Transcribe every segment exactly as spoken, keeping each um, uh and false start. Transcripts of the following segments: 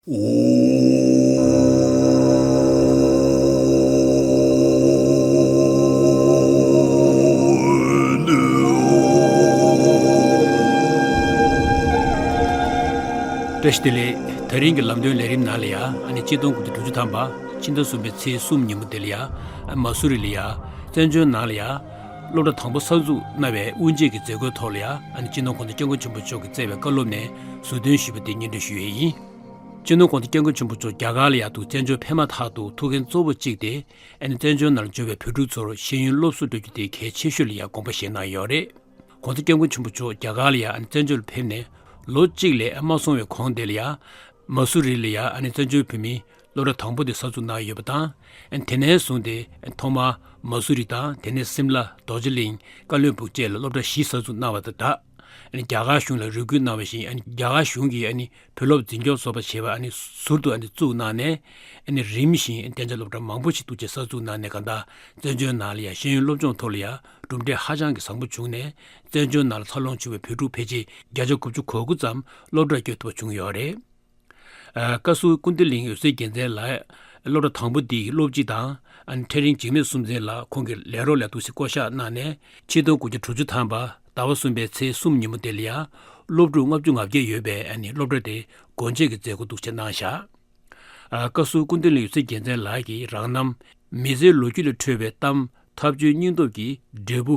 བཀྲ་ཤིས་བདེ་ལེགས། ད་རིང་གི་ལམ་སྟོན་ལས་རིམ་ནང་ལ་ཡ། ཨ་ནི་ཆིག་སྟོང་དགུ་བརྒྱ་དྲུག་ཅུ་ཐམ་པ་ཕྱི་ཟླ་གསུམ་པའི་ཚེས་གསུམ་ཉིན་མོ་དེ་ལ་ཡ། ཨ། མ་སུ་རི་ལ་ཡ། བཙན་བྱོལ་ནང་ལ་ཡ། སློབ་གྲྭ་དང་པོ་གསར་འཛུགས་གནང་བའི་དབུ་འབྱེད་ཀྱི་མཛད་སྒོའི་ཐོག་ལ་ཡ། ཨ་ནི་སྤྱི་ནོར་༸གོང་ས་༸སྐྱབས་མགོན་ཆེན་པོ་མཆོག་གིས་བསྩལ་བའི་བཀའ་སློབ་ནས་ཟུར་འདོན་ཞུས་པ་དེ་སྙན་སྒྲོན་ཞུ་ཡས་ཡིན། སྤྱི་ནོར་༸གོང་ས་༸སྐྱབས་མགོན་ཆེན་པོ་མཆོག་རྒྱ་གར་ལ་ཡ་འདུག་བཙན་བྱོལ་ཕེབས་མ་ཐག་ཏུ་ཐུགས་འགན་གཙོ་བོ་གཅིག་དེ། ཨ་ནི་བཙན་བྱོལ་ནང་ལ་འབྱོར་བའི་བོད་ཕྲུག་ཚོར་ཤེས་ཡོན་སློབ་གསོ་སྤྲོད་རྒྱུ་དེ་གལ་ཆེ་ཤོས་ལ་ཡ་དགོངས་པ་བཞེས་གནང་ཡོད་རེད། ༸གོང་ས་༸སྐྱབས་མགོན་ཆེན་པོ་མཆོག་རྒྱ་གར་ལ་ཡ། ཨ་ནི་བཙན་བྱོལ་ཕེབས་ནས་ལོ་གཅིག་ལས་མ་སོང་བའི་གོང་དེ་ལ་ཡ། མ་སུ་རི་ལ་ཡ། ཨ་ནི་བཙན་བྱོལ་བོད་མིའི་སློབ་གྲྭ་དང་པོ་དེ་གསར་འཛུགས་གནང་ཡོད་པ་དང་། ཨ་ནི་དེ་ནས་བཟུང་སྟེ་ཐོག་མར་མ་སུ་རི་དང་། དེ་ནས་སིམ་ལ། རྡོ་རྗེ་གླིང་། ཀ་བློན་སྦུག་བཅས་ལ་སློབ་གྲྭ་བཞི་གསར་འཛུགས་གནང་བ་དང་སྦྲགས། ཨ་ནི་རྒྱ་གར་གཞུང་ལ་རེ་སྐུལ་གནང་བ་བཞིན། ཨ་ནི་རྒྱ་གར་གཞུང་གིས་ཨ་ནི་བོད་སློབ་འཛིན་སྐྱོང་སོགས་པ་བྱས་པ་ཨ་ནི་ཟུར་དུ་ཨ་ནི་བཙུགས་གནང་ནས། ཨ་ནི་རིམ་བཞིན་གཏན་ཆགས་སློབ་གྲྭ་མང་པོ་ཞིག་འདུག་བྱས་གསར་འཛུགས་གནང་ནས། གང་ལྟར་བཙན་བྱོལ་ནང་ལ་ཡ་ཤེས་ཡོན་སློབ་སྦྱོང་ཐོག་ལ་ཡ་གྲུབ་འབྲས་ཧ་ཅང་གི་བཟང་པོ་བྱུང་ནས། བཙན་བྱོལ་ནང་ལ་འཚར་ལོངས་བྱུང་བའི་བོད་ཕྲུག་ཕལ་ཆེར་བརྒྱ་ཆ་དགུ་བཅུ་གོ་དགུ་ཙམ་སློབ་གྲྭར་བསྐྱོད་ཐུབ་པ་བྱུང་ཡོད་རེད། ཨ། བཀའ་ཟུར་ཀུན་བདེ་གླིང་འོད་ཟེར་རྒྱལ་མཚན་ལགས། སློབ་གྲྭ་དང་པོ་འདིའི་སློབ་སྤྱི་དང་། ཨ་ནི་ཁྲེ་རིང་འཇིགས་མེད་སུམ་རྩེན་ལགས་ཁོང་གི་ལས་རོགས་ལ་འདུག་སེ་བསྐོ་གཞག་གནང་ནས། ཆིག་སྟོང་དགུ་བརྒྱ་དྲུག་ཅུ་ཐམ་པ་ཟླ་བ་གསུམ་པའི་ཚེས་གསུམ་ཉིན་མོ་དེ་ལ་ཡ། སློབ་ཕྲུག་ལྔ་བཅུ་ང་བརྒྱད་ཡོད་པའི་ཨ་ནི་སློབ་གྲྭ་དེ་སྒོ་འབྱེད་ཀྱི་མཛད་སྒོ་འདུག་སེ་གནང་བཞག་ཨ། བཀའ་ཟུར་ཀུན་བདེ་གླིང་འོད་ཟེར་རྒྱལ་མཚན་ལགས་ཀྱི་རང་རྣམ། མི་ཚེའི་ལོ་རྒྱུས་ལས་འཕྲོས་པའི་གཏམ། ཐབས་བྱུས་སྙིང་སྟོབས་ཀྱི་འབྲས་བུ་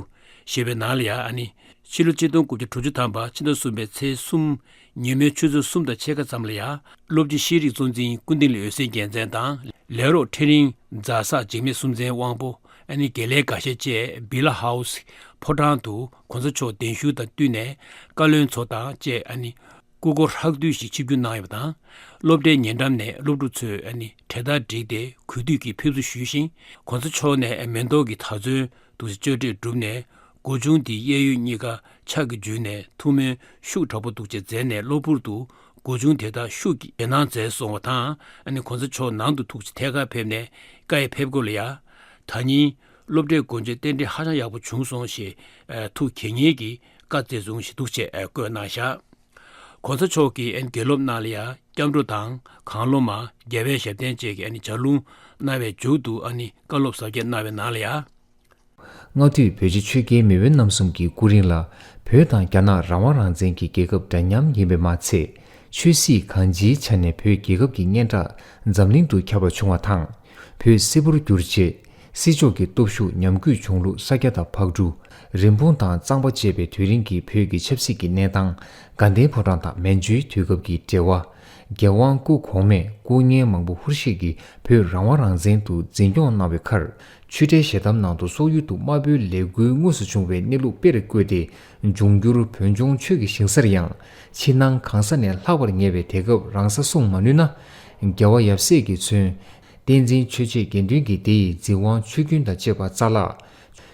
ཞེས་པའི་ནང་ལ་ཡ། ཨ་ནི་ཕྱི་ལོ་ཆིག་སྟོང་དགུ་བརྒྱ་དྲུག་ཅུ་ཐམ་པ་ཕྱི་ཟླ་གསུམ་པའི་ཚེས་གསུམ་ཉིན་མོའི་ཆུ་ཚོད་གསུམ་དང་ཕྱེད་ཀ་ཙམ་ལ་ཡ། སློབ་སྤྱི་ཤེས་རིག་གཙོ་འཛིན་ཀུན་བདེ་གླིང་འོད་ཟེར་རྒྱལ་མཚན་དང་། ལས་རོགས་ཁྲེ་རིང་རྫ་བསགས་འཇིགས་མེད་སུམ་རྩེན་དབང་པོ། ཨ་ནི་དགེ་ལས་འགའ་ཤས་བཅས་བི་ལ་ཧའུ་སི་ཕོ་བྲང་དུ་གོང་ས་མཆོག་གདན་ཞུ་དང་བསྟུན་ནས་བཀའ་བློན་ཚོ་དང་བཅས། ཨ་ནི་སྐུ་འཁོར་ཧྲག་བསྡུས་ཤིག་ཆིབས་བསྒྱུར་གནང་ཡོད་པ་དང་། སློབ་གྲྭའི་ཉེ་འགྲམ་ནས་སློབ་ཕྲུག་ཚོས་ཨ་ནི་གྲལ་སྟར་བསྒྲིགས་ཏེ་གུས་འདུད་ཀྱིས་ཕེབས་བསུ་ཞུས་ཤིང་། གོང་ས་མཆོག་ནས་མེ་ཏོག་གི་དར་ཚོན་དུ་གཅོད་འབྲེག་གྲུབ་ནས། སྒོ་ཆུང་དེའི་གཡས་གཡོན་གཉིས་ཀ་ཕྱག་གིས་འཇུས་ནས་ཐུགས་སྨོན་ཤུགས་དྲག་པོ་འདུག་བྱས་མཛད་ནས། གློ་བུར་དུ་སྒོ་ཆུང་དེ་དག་ཤུགས་ཀྱིས་ཞེད་སྣང་མཛད་སོང་བ་དང་། ཨ་ནི་གོང་ས་མཆོག་ནང་དུ་ཐུགས་རྗེ་ཐད་ཀར་ཕེབས་ནས་བཀའ་ཡིག་ཕེབས་སྒོ་ལ་ཡ། ད་ཉིན་སློབ་གྲྭའི་སྒོ་འབྱེད་རྟེན་འབྲེལ་ཧ་ཅང་ཡག་པོ་བྱུང་སོང་ཞེས། ཨ། ཐུགས་དགྱེས་མཉེས་ཀྱི་བཀའ་སྩལ་བྱུང་ཞེས་འདུག་བྱས། ཨ། བཀོད་གནང་བཞག་གོང་ས་མཆོག་གིས་ཨ་ནི་དགེ་སློབ་རྣམས་ལ་ཡ་སྐྱབས་འགྲོ་དང་། གང་བློ་མ། རྒྱལ་བའི་ཞབས་བརྟན་བཅས་ཀྱི་ཨ་ནི་ལྗགས་ལུང་གནང་བའི་མཇུག་ཏུ། ཨ་ནི་བཀའ་སློབ་ཟབ་རྒྱས་གནང་བའི་ནང་ལ་ཡ། སྔ་དུས་བོད་རྗེ་ཆོས་རྒྱལ་མེས་དབོན་རྣམ་གསུམ་གྱི་སྐུ་རིང་ལ། བོད་དང་རྒྱ་ནག་རང་དབང་རང་བཙན་གྱི་རྒྱལ་ཁབ་འདྲ་མཉམ་ཡིན་པས་མ་ཚད། ཆོས་སྲིད་གང་ཅིའི་ཆ་ནས་བོད་རྒྱལ་ཁབ་ཀྱི་སྙན་གྲགས་འཛམ་གླིང་དུ་ཁྱབ་པ་བྱུང་བ་དང་། བོད་སིལ་བུར་གྱུར་རྗེས། སྲིད་ཕྱོགས་ཀྱི་སྟོབས་ཤུགས་ཉམས་རྒུད་བྱུང་ལུགས། ས་སྐྱ་དང་ཕག་གྲུ། རིན་སྤུངས་དང་གཙང་པ་བཅས་པའི་དུས་རིང་གི་བོད་ཀྱི་ཆབ་སྲིད་ཀྱི་གནས་སྟངས། དགའ་ལྡན་ཕོ་བྲང་དང་མན་ཇུའི་དུས་སྐབས་ཀྱི་འབྲེལ་བ། རྒྱལ་དབང་སྐུ་གོང་མས་སྐུ་བརྙན་མང་པོ་ཧུར་བཞེས་ཀྱིས་བོད་རང་དབང་རང་བཙན་དུ་འཛིན་སྐྱོང་གནང་བའི་ཁར། ཆོས་འབྲེལ་ཞལ་གདམས་ནང་དུ་སོག་ཡུལ་དུ་དམར་པོའི་ལས་འགུལ་དངོས་སུ་བྱུང་བའི་གནས་ལུགས་དཔེར་བཀོད་དེ། འབྱུང་འགྱུར་བོད་ལྗོངས་ཆོས་ཀྱི་ཞིང་སར་ཡང་། ཕྱི་ནང་གང་ས་ནས་ལྷག་པར་ཉེ་བའི་དེ་སྐབས་རང་ས་སྲུང་མ་ནུས་ན། རྒྱལ་བ་ཡབ་སྲས་ཀྱིས་མཚོན། བསྟན་འཛིན་ཆོས་རྗེ་དགེ་འདུན་གྱིས་དེ་ཡི་འཛིན་དབང་ཆོས་ཀུན་དང་བཅས་པ་རྩ་བརླག་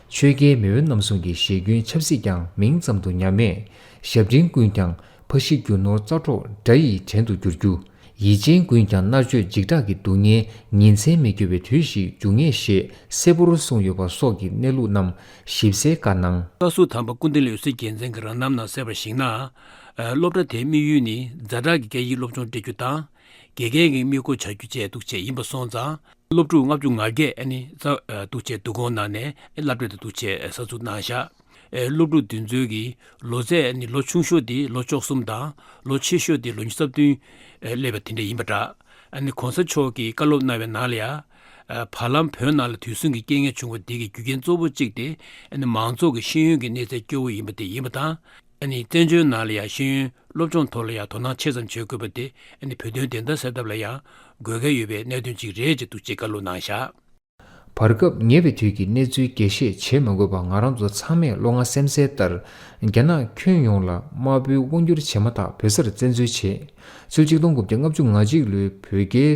ཆོས་རྒྱལ་མེས་དབོན་རྣམ་གསུམ་གྱི་ཞལ་རྒྱུན་ཆབ་སྲིད་ཀྱང་མིང་ཙམ་དུ་ཉམས་མེད། ཞབས་འབྲིང་ཀུན་ཀྱང་ཕ་གཞིས་རྒྱུ་ནོར་རྩྭ་སྒྲོག་དགྲ་ཡི་བྲན་དུ་འགྱུར་རྒྱུ། ཡིད་ཅན་ཀུན་ཀྱང་མནར་གཅོད་འཇིགས་སྐྲག་གི་སྡུག་བསྔལ་ཉིན་མཚན་མི་སྐྱོ་བའི་དུས་ཤིག་འབྱུང་ངེས་ཞེས་གསལ་པོར་གསུངས་ཡོད་པ་སོགས་ཀྱི་གནས་ལུགས་རྣམས་ཞིབ་གསལ་བཀའ་གནང་། བཀའ་ཟུར་དམ་པ་ཀུན་བདེ་གླིང་འོད་ཟེར་རྒྱལ་མཚན་གྱི་རང་རྣམ་ནང་གསལ་བར་གཞིགས་ན། ཨ། སློབ་གྲྭ་དེའི་དམིགས་ཡུལ་ནི་ཛ་དྲག་གི་སྐད་ཡིག་སློབ་སྦྱོང་སྤྲད་རྒྱུ་དང་། དགེ་རྒན་གྱི་མིག་སྒོ་བྱ་རྒྱུ་བཅས་འདུག་བྱས་ཡིན་པ་སོང་ཙང་། སློབ་ཕྲུག་ལྔ་བཅུ་ང་བརྒྱད་ཨ་ནི་རྩ། ཨ། འདུག་བྱས་འདུ་སྐོང་གནང་ནས་བསླབ་གྲྭ་དེ་འདུག་བྱས་གསར་འཛུགས་གནང་བཞག་ཨ། སློབ་ཕྲུག་འདི་ཚོའི་གི་ལོ་ཚད་ཨ་ནི་ལོ་ཆུང་ཤོས་དེ་ལོ་བཅུ་གསུམ་དང་། ལོ་ཆེ་ཤོས་དེ་ལོ་ཉི་ཤུ་རྩ་བདུན་སླེབས་པ་དེ་འདྲ་ཡིན་པ་འདྲ། ཨ་ནི་གོང་ས་མཆོག་གིས་བཀའ་སློབ་གནང་བའི་ནང་ལ་ཡ། ཨ། བར་ལམ་བོད་ནང་ལ་དུས་ཟིང་གི་རྐྱེན་ངན་བྱུང་བ་འདི་གི་རྒྱུ་རྐྱེན་གཙོ་བོ་གཅིག་དེ་ཨ་ནི་མང་ཚོགས་ཀྱི་ཤེས་ཡོན་གྱི་གནས་ཚད་སྐྱོ་བོ་ཡིན་པ་དེ་ཡིན་པ་དང་། ཨ་ནི་བཙན་བྱོལ་ནང་ལ་ཡང་ཤེས་ཡོན་སློབ་སྦྱོང་ཐོག་ལ་ཡང་དོ་སྣང་ཆེ་ཙམ་བྱེད་དགོས་པ་དེ་ཨ་ནི་བོད་དོན་བདེན་མཐའ་གསལ་ཐབས་ལ་ཡང་དགོས་གལ་ཡོད་པའི་གནད་དོན་ཅིག་རེད་ཅེས་འདུག་ཅེས་བཀའ་སློབ་གནང་བཞག་བར་སྐབས་ཉེ་བའི་དུས་ཀྱི་གནས་ཚུལ་རྒྱས་བཤད་བྱེད་མ་དགོས་པར་ང་རང་ཚོ་ཚང་མས་བློ་སྔ་སེམས་གསལ་ལྟར། རྒྱ་ནག་ཁྱོན་ཡོངས་ལ་དམར་པོའི་དབང་བསྒྱུར་བྱས་མ་ཐག་བོད་སར་བཙན་འཛུལ་བྱས། ཕྱི་ལོ་ཆིག་སྟོང་དགུ་བརྒྱ་ལྔ་བཅུ་ང་གཅིག་ལོའི་བོད་རྒྱའི་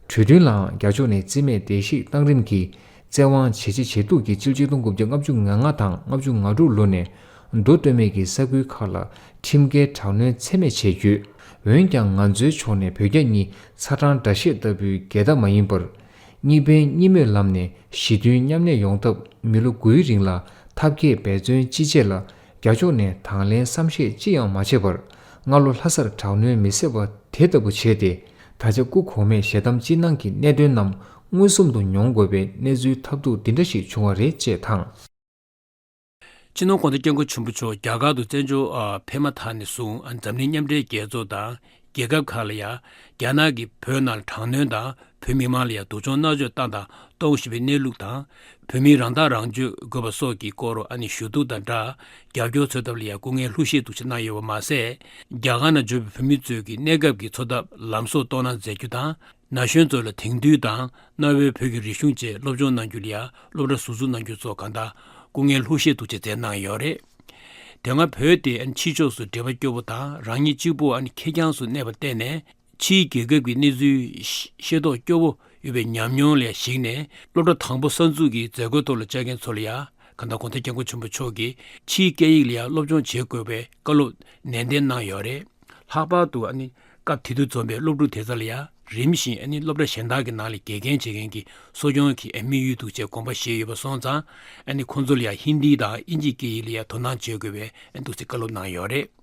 གྲོས་མཐུན་ལའང་རྒྱ་ཕྱོགས་ནས་རྩིས་མེད་བརྡལ་བཤིག་བཏང་རིམ་གྱིས། བཙན་དབང་ཇེ་ཆེ་ཇེ་སྡུག་གིས་ཕྱི་ལོ་ཆིག་སྟོང་དགུ་བརྒྱ་ལྔ་བཅུ་ང་ལྔ་དང་ལྔ་བཅུ་ང་དྲུག་ལོ་ནས་མདོ་སྟོད་སྨད་ཀྱི་ས་ཁུལ་ཁག་ལ་ཁྲིམས་འགལ་དྲག་གནོན་ཚད་མེད་བྱས་ཡོད། འོན་ཀྱང་ང་ཚོའི་ཕྱོགས་ནས་བོད་རྒྱ་གཉིས་ཚ་གྲང་དགྲ་ཤེད་ལྟ་བུའི་འགལ་ཟླ་མ་ཡིན་པར། གཉིས་ཕན་གཉིས་མོས་ལམ་ནས་ཞི་མཐུན་མཉམ་གནས་ཡོང་ཐབས་མི་ལོ་དགུའི་རིང་ལ་ཐབས་མཁས་འབད་བརྩོན་ཅི་བྱས་ལ། རྒྱ་ཕྱོགས་ནས་དང་ལེན་བསམ་ཤེས་ཅི་ཡང་མ་བྱས་པར། སྔ་ལོ་ལྷ་སར་དྲག་གནོན་མི་བཟད་པ་དེ་ལྟ་བུ་བྱས་ཏེ། ད་ཆ་སྐུ་གོང་མས་ཞལ་གདམས་སྤྱི་གནང་གི་གནད་དོན་རྣམས་མངོན་སུམ་དུ་མྱོང་དགོས་པའི་གནས་ཚུལ་ཐབས་སྡུག་འདི་འདྲ་ཞིག་བྱུང་བ་རེད་ཅེས་དང་། སྤྱི་ནོར་གོང་ས་སྐྱབས་མགོན་ཆེན་པོ་མཆོག་རྒྱ་གར་དུ་བཙན་བྱོལ་ཨ་ཕེབས་མ་ཐག་ནས་བཟུང་ཨ་འཛམ་གླིང་མཉམ་འབྲེལ་རྒྱལ་ཚོགས་དང་རྒྱལ་ཁབ་ཁག་ལ་ཡ་རྒྱ་ནག་གིས་བོད་ནང་ལ་དྲག་གནོན་དང་བོད་མི་མང་ལ་ཡ་སྡུག་སྦྱོང་མནར་གཅོད་བཏང་དང་གཏོང་བཞིན་པའི་གནས་ལུགས་དང་། བོད་མིའི་རང་ཐག་རང་གཅོད་དགོས་པ་སོགས་ཀྱི་སྐོར་ཨ་ནི་ཞུ་གཏུག་དང་སྦྲགས་རྒྱབ་སྐྱོར་འཚོལ་ཐབས་ལ་ཡ་སྐུ་ངལ་ལྷུག་བཤད་འདུག་ཅེས་གནང་ཡོད་པ་མ་ཟད། རྒྱ་གར་ནང་འབྱོར་བའི་བོད་མི་ཚོས་ཀྱི་གནས་སྐབས་ཀྱི་འཚོ་ཐབས་ལམ་སྲོལ་གཏོར་གནང་མཛད་རྒྱུ་དང་། ན་གཞོན་ཚོ་ལ་དེང་དུས་དང་གནའ་བོའི་བོད་ཀྱི་རིག་གཞུང་བཅས་སློབ་སྦྱོང་གནང་རྒྱུ་ལ་ཡ་སློབ་གྲྭ་ཟུར་འཛུགས་གནང་རྒྱུ་སོགས་གང་དག་སྐུ་ངལ་ལྷུག་བཤད་འདུག་ཅེས་མཛད་གནང་ཡོད་རེད། དེ་སྔ་བོད་དེ་ཕྱི་ཕྱོགས་སུ་འབྲེལ་བ་སྐྱོ་པོ་དང་རང་ཉིད་གཅིག་པུ་ཁེར་རྐྱང་སུ་གནས་པར་བརྟེན་ནས་ཕྱིའི་རྒྱལ་ཁབ་ཀྱི་གནས་ཚུལ་ཤེས་རྟོགས་སྐྱོ་པོ་ཡོད་པའི་ཉམས་མྱོང་ལ་གཞིགས་ནས་སློབ་གྲྭ་དང་པོ་གསར་འཛུགས་ཀྱི་མཛད་སྒོའི་ཐོག་ལ་བཅར་མཁན་ཚོ་ལ་ཡ་གང་ལྟར་གོང་ས་སྐྱབས་མགོན་ཆེན་པོ་མཆོག་གིས་ཕྱིའི་སྐད་ཡིག་ལ་ཡ་སློབ་སྦྱོང་བྱེད་དགོས་པའི་བཀའ་སློབ་ནན་ཏན་གནང་ཡོད་རེད། ལྷག་པར་དུ་ཨ་ནི་སྐབས་དེ་དུས་འཛོམས་པའི་སློབ་ཕྲུག་དེ་ཚོ་ལ་ཡ་རིམ་བཞིན་ཨ་ནི་སློབ་གྲྭ་གཞན་དག་གི་ནང་ལ་དགེ་རྒན་བྱེད་མཁན་གྱི་གསོ་སྐྱོང་གི་དམིགས་ཡུལ་འདུག་ཅེས་དགོངས་པ་བཞེས་ཡོད་པ་སོང་ཙང་ཨ་ནི་ཁོང་ཚོ་ལ་ཡ་ཧིན་དི་དང་དབྱིན་ཇིའི་སྐད་ཡིག་ལ་ཡ་དོ་སྣང་བྱེད་དགོས་པའི་ཨ་འདུག་ཅེས་བཀའ་སློབ་གནང་ཡོད་རེད།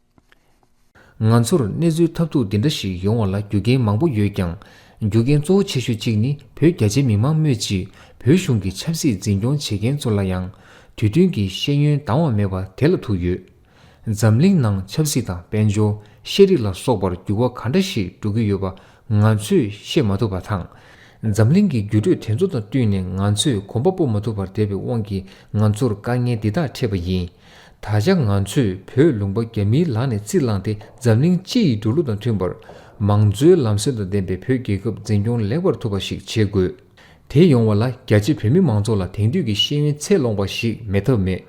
ང་ཚོར་གནས་ཚུལ་ཐབས་སྡུག་འདི་འདྲ་ཞིག་ཡོང་བ་ལ་རྒྱུ་རྐྱེན་མང་པོ་ཡོད་ཀྱང་། རྒྱུ་རྐྱེན་གཙོ་བོ་ཆེ་ཤོས་གཅིག་ནི་བོད་རྒྱ་ཆེའི་མི་མང་སྨོས་ཅི། བོད་གཞུང་གི་ཆབ་སྲིད་འཛིན་སྐྱོང་བྱེད་མཁན་ཚོ་ལ་ཡང་དུས་མཐུན་གྱི་ཤེས་ཡོན་དང་བ་མེད་པ་དེ་ལ་ཐུག་ཡོད། འཛམ་གླིང་ནང་ཆབ་སྲིད་དང་དཔལ་འབྱོར། ཤེས་རིག་ལ་སོགས་པར་འགྱུར་བ་ག་འདྲ་ཞིག་འགྲོ་གི་ཡོད་པ་ང་ཚོས་ཤེས་མ་ཐུབ་པ་དང་། འཛམ་གླིང་གི་འགྱུར་འགྲོས་དེ་ཚོ་དང་བསྟུན་ནས་ང་ཚོས་གོམ་པ་སྤོ་མ་ཐུབ་པར་བསྡད་པའི་དབང་གིས་ང་ཚོར་དཀའ་ངལ་འདི་དག་འཕྲད་པ་ཡིན། ད་ཆ་ང་ཚོས་བོད་ལུང་པ་རྒྱ་མིའི་ལག་ནས་རྩིས་བླངས་ཏེ་འཛམ་གླིང་སྤྱི་ཡི་འགྲོ་ལུགས་དང་མཐུན་པར་མང་གཙོའི་ལམ་སྲོལ་དང་ལྡན་པའི་བོད་རྒྱལ་ཁབ་འཛིན་སྐྱོང་ལེགས་པར་ཐུབ་པ་ཞིག་བྱེད་དགོས། དེ་ཡོང་བ་ལ་རྒྱ་ཆེ་བོད་མི་མང་ཚོགས་ལ་དེང་དུས་ཀྱི་ཤེས་ཡོན་ཚད་ལོངས་པ་ཞིག་མེད་ཐབས་མེད།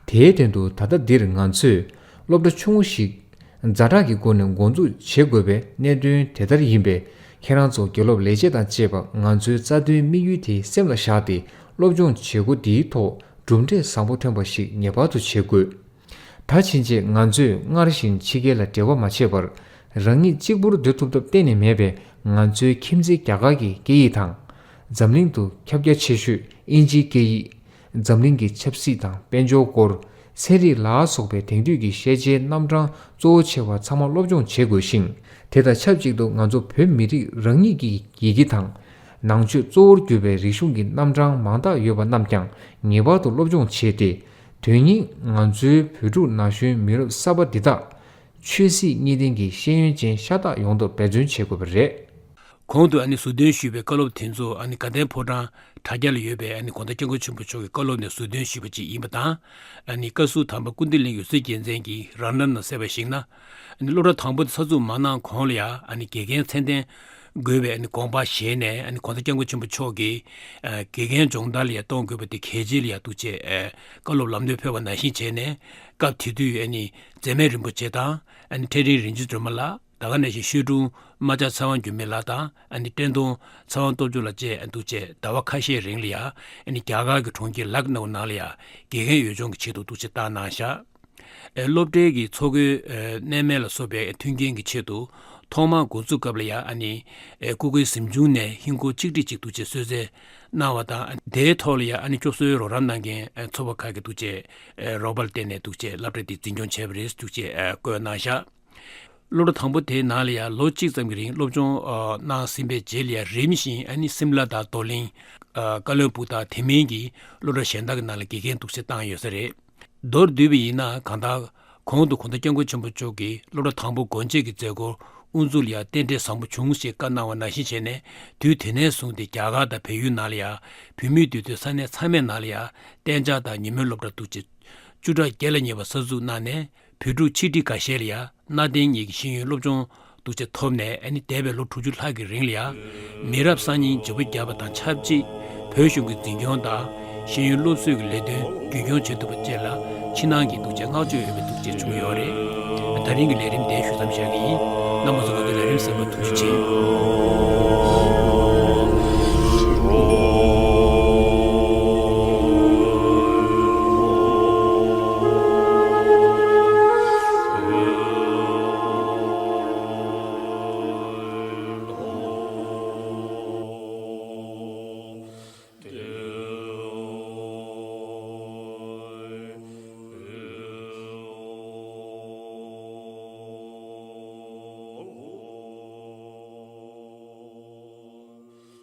དེའི་དོན་དུ་ད་ལྟ་འདིར་ང་ཚོས་སློབ་གྲྭ་ཆུང་ངུ་ཞིག་ཛ་དྲག་གི་སྒོ་ནས་འགོ་འཛུགས་བྱེད་དགོས་པའི་གནད་དོན་དེ་ལྟར་ཡིན་པས། ཁྱེད་རང་ཚོ་དགེ་སློབ་ལས་བྱེད་དང་བཅས་པ་ང་ཚོའི་རྩ་དོན་དམིགས་ཡུལ་དེ་སེམས་ལ་བཞག་སྟེ་སློབ་སྦྱོང་བྱེད་སྒོ་འདིའི་ཐོག་གྲུབ་འབྲས་བཟང་པོ་ཐོན་པ་ཞིག་ངེས་པར་དུ་བྱེད་དགོས། ད་ཕྱིན་ཆད་ང་ཚོས་སྔར་བཞིན་ཕྱི་རྒྱལ་ལ་འབྲེལ་བ་མ་བྱས་པར། རང་ཉིད་གཅིག་པུར་སྡོད་ཐུབ་ཐབས་གཏན་ནས་མེད་པས། ང་ཚོའི་ཁྱིམ་མཚེས་རྒྱ་གར་གྱི་སྐད་ཡིག་དང་། འཛམ་གླིང་དུ་ཁྱབ་རྒྱ་ཆེ་ཤོས་དབྱིན་ཇིའི་སྐད་ཡིག་འཛམ་གླིང་གི་ཆབ་སྲིད་དང་དཔལ་འབྱོར་སྐོར། ཚན་རིག་ལ་སོགས་པའི་དེང་དུས་ཀྱི་ཤེས་བྱའི་རྣམ་གྲངས་གཙོ་བོ་ཆེ་བ་ཚང་མ་སློབ་སྦྱོང་བྱེད་དགོས་ཤིང་། དེ་དང་ཆབས་ཅིག་ཏུ་ང་ཚོ་བོད་མི་རིགས་རང་ཉིད་ཀྱི་ཡི་གེ་དང་། ནང་ཆོས་གཙོ་བོར་གྱུར་པའི་རིག་གཞུང་གི་རྣམ་གྲངས་མང་དག་ཡོད་པ་རྣམས་ཀྱང་ངེས་པར་དུ་སློབ་སྦྱོང་བྱས་ཏེ། དོན་སྙིང་ང་ཚོའི་བོད་ཕྲུག་ན་གཞོན་མི་རབས་གསར་པ་འདི་དག་ཆོས་སྲིད་གཉིས་ལྡན་གྱི་ཤེས་ཡོན་ཅན་ཤ་སྟག་ཡོང་ཐབས་འབད་བརྩོན་བྱེད་དགོས་པ་རེད། གོང་དུ་ཨ་ནི་ཟུར་འདོན་ཞུས་པའི་བཀའ་སློབ་དེ་ཚོ་ཨ་ནི་དགའ་ལྡན་ཕོ་བྲང་དྲ་རྒྱ་ལ་ཡོད་པའི་ཨ་ནི་གོང་ས་སྐྱབས་མགོན་ཆེན་པོ་མཆོག་གི་བཀའ་སློབ་ནས་ཟུར་འདོན་ཞུས་པ་ཅིག་ཡིན་པ་དང་། ཨ་ནི་བཀའ་ཟུར་དམ་པ་ཀུན་བདེ་གླིང་འོད་ཟེར་རྒྱལ་མཚན་གྱིས་རང་རྣམ་ནང་གསལ་བར་གཞིགས་ན། ཨ་ནི་སློབ་གྲྭ་དང་པོ་དེ་གསར་འཛུགས་མ་གནང་གོང་ལ་ཡ་ཨ་ནི་དགེ་རྒན་ཚད་ལྡན་དགོས་པའི་ཨ་ནི་དགོངས་པ་བཞེས་ནས། ཨ་ནི་གོང་ས་སྐྱབས་མགོན་ཆེན་པོ་མཆོག་གིས་ཨ་དགེ་རྒན་སྦྱོང་བརྡར་ལ་ཡ་གཏོང་དགོས་པ་དེ་གལ་ཆེ་ལ་ཡ་འདུག་ཅེས་ཨ་བཀའ་སློབ་ལམ་སྟོན་ཕེབས་པ་ནང་བཞིན་བྱས་ནས། སྐབས་དེ་དུས་ཨ་ནི་མཛད་མེད་རིན་པོ་ཆེ་དང་། ཨ་ནི་ཕྲེང་རིང་རིན་ཆེན་སྒྲོལ་མ་ལགས། ད་ག་ནང་བཞིན་ཤོད་དྲུང་རྨ་བྱ་ཚེ་དབང་འགྱུར་མེད་ལགས་དང་། ཨ་ནི་བཀྲས་མཐོང་ཚེ་དབང་སྟོབས་འབྱོར་ལགས་བཅས་འདུག་ཅེས་ཟླ་བ་ཁ་ཤས་རིང་ལ་ཡ་ཨ་ནི་རྒྱ་གར་གྱི་གྲོང་ཁྱེར་ལག་ནའུ་ནང་ལ་ཡ་དགེ་རྒན་འོས་སྦྱོང་གི་ཆེད་དུ་འདུག་ཅེས་བཏང་གནང་བཞག་ཨེ་སློབ་གྲྭའི་གི་འཚོ་གོས་ཨེ་གནས་མལ་ལ་སོགས་པའི་མཐུན་རྐྱེན་གྱི་ཆེད་དུ་ཐོག་མར་འགོ་འཛུགས་སྐབས་ལ་ཡ་ཨ་ནི་ཨེ་སྐུ་སྒེར་གཟིམ་ཆུང་ནས་ཧིན་སྒོར་གཅིག་ཁྲི་གཅིག་འདུག་ཅེས་གསོལ་སྩལ་གནང་བ་དང་། དེའི་ཐོག་ལ་ཡ་ཨ་ནི་སྐྱོབ་གསོའི་རོགས་རམ་གནང་མཁན་ཨེ་ཚོགས་པ་ཁག་གིས་འདུག་ཅེས་ཨེ་རོགས་པ་ལ་བརྟེན་ནས་འདུག་ཅེས་སློབ་གྲྭ་དེ་འཛིན་སྐྱོང་བྱས་པ་རེད་འདུག་ཅེས་ཨེ་བཀོད་གནང་བཞག་སློབ་གྲྭ་དང་པོ་དེའི་ནང་ལ་ཡང་ལོ་གཅིག་ཙམ་གྱི་རིང་སློབ་སྦྱོང་ཨ་གནང་ཟིན་པའི་རྗེས་ལ་ཡང་རིམ་བཞིན་ཨ་ནི་སིམ་ལ་དང་རྡོར་གླིང་། ཨ་ཀ་ལོན་སྦུག་དང་དེ་མིན་གྱི་སློབ་གྲྭ་གཞན་དག་གི་ནང་ལ་དགེ་རྒན་འདུག་སེ་བཏང་ཡོད་ས་རེད། མདོར་བསྡུས་པ་ཡིན་ན་གང་ལྟར་གོང་དུ་གོང་ས་སྐྱབས་མགོན་ཆེན་པོ་མཆོག་གིས་སློབ་གྲྭ་དང་པོ་སྒོ་འབྱེད་ཀྱི་མཛད་སྒོར་དབུ་འཛུགས་ལ་ཡང་རྟེན་འབྲེལ་བཟང་པོ་བྱུང་ཞེས་བཀའ་གནང་བ་ནང་བཞིན་བྱས་ནས། དུས་དེ་ནས་བཟུང་སྟེ་རྒྱ་གར་དང་བལ་ཡུལ་ནང་ལ་ཡང་བོད་མིའི་འདུས་སྡོད་ས་གནས་ཚང་མའི་ནང་ལ་ཡང་གཏན་འཇགས་དང་ཉིན་མོའི་སློབ་གྲྭ་འདུག་སེ་བཅུ་ཕྲག་བརྒྱད་ལ་ཉེ་བ་གསར་འཛུགས་གནང་ནས། བོད་ཕྲུག་ཆིག་ཁྲི་འགའ་ཤས་ལ་ཡང་གནའ་དེང་གཉིས་ཀྱི་ཤེས་ཡོན་སློབ་སྦྱོང་འདུག་སེ་ཐོབ་ནས། ཨ་ནི་འདས་པའི་ལོ་དྲུག་ཅུ་ལྷག་གི་རིང་ལ་ཡང་མི་རབས་གསར་རྙིང་བརྗེ་པོ་བརྒྱབ་པ་དང་ཆབས་ཅིག་བོད་གཞུང་གི་འཛིན་སྐྱོང་དང་ཤེས་ཡོན་སློབ་གསོའི་གི་ལས་དོན་རྒྱུན་འཁྱོངས་བྱེད་ཐུབ་པ་བཅས་ལ་ཕྱི་ནང་གི་འདུག་སེ་བསྔགས་བརྗོད་ཡོད་པའི་འདུག་སེ་བྱུང་ཡོད་རེད། ད་རིང་གི་ལས་རིམ་འདིར་ཞུ་མཚམས་བཞག་གི་ཡིན། རྣམ་པ་ཚོ་ང་ཚོའི་ལས་རིམ་གསན་པར་ཐུགས་རྗེ་ཆེ།